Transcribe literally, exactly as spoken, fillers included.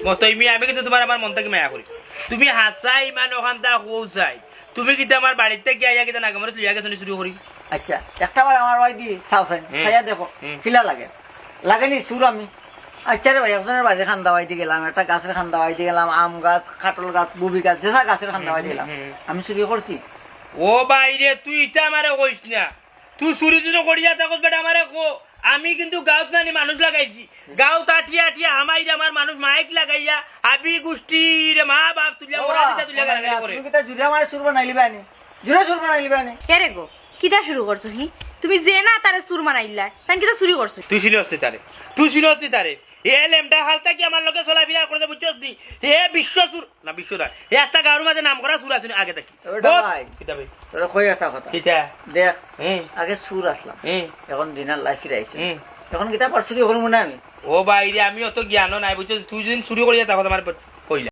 মতই মিয়া, আমি কিন্তু তুমার আমার মন থাকি মায়া করি। তুমি হাছাউ ইমান অখানতা কও চাই। তুমি কিন্তু আমার বাড়িত থাকি আইয়া কিতা নাগা মরিচ লইয়া গেছো নি চুরি করি? আচ্ছা, একটা বার আমার বাড়িদি চাও চাইন, হুম। চাইয়া দেখো, হুম। কিলা লাগে। লাগে নি চুর আমি? আচ্ছা রে ভাই, একজনর বাড়ির কান্দা বাইদি গেলাম, একটা গাছর কান্দা বাইদি গেলাম, আম গাছ, কাটল গাছ, বুবি গাছ, যেছা গাছর কান্দা বাইদি গেলাম। হুম। আমি চুরি করছি? ও ভাই রে, তুই ইতা আমারে কইস না। তুই চুরি যদি করিয়া থাকস বেটা, আমারে ক। আমি কিন্তু গাঁওত নানি মানুষ লাগাইছি। গাঁওত আটিয়া আটিয়া হামাইরে আমার মানুষ মাইক লাগাইয়া হাবি গুষ্টিরে মা বাপ তুলিয়া ও মরা বাবা, দিতা তুলিয়া ও গালাগালি বাবা, করে। তুমি কিতা জুরে আমারে চুর বানাইলিবা নি? জুরে চুর বানাইলিবা নি? এরে গো, কিতা শুরু করছো হি? তুমি যে না তারে চুর বানাইলা, তাই কিতা চুরি করছো? তুই চিনস নি তারে? তুই চিনস নি তারে? এ লেমটা হাল থাকি আমার লগে চলাফিরা করে, বুঝছস নি? এ বিশ্ব চুর, না বিশ্ব না, এ আস্তা গাঁওর মাঝে নাম করা চুর আছে নি আগে থাকি। ওটা বল। ভাই। কিতা ভাই? তোরে কই একটা কথা। কিতা? দেখ, হুম। আগে চুর আছলাম, হুম। এখন দিনার লাইফ ফিরাইছি। হুম। এখন কিতা পার চুরি করমু না আমি? ও ভাই রে, আমি অত জ্ঞানও নাই, বুঝছস? তুই যদি চুরি করিয়া থাকস, আমার কইলা।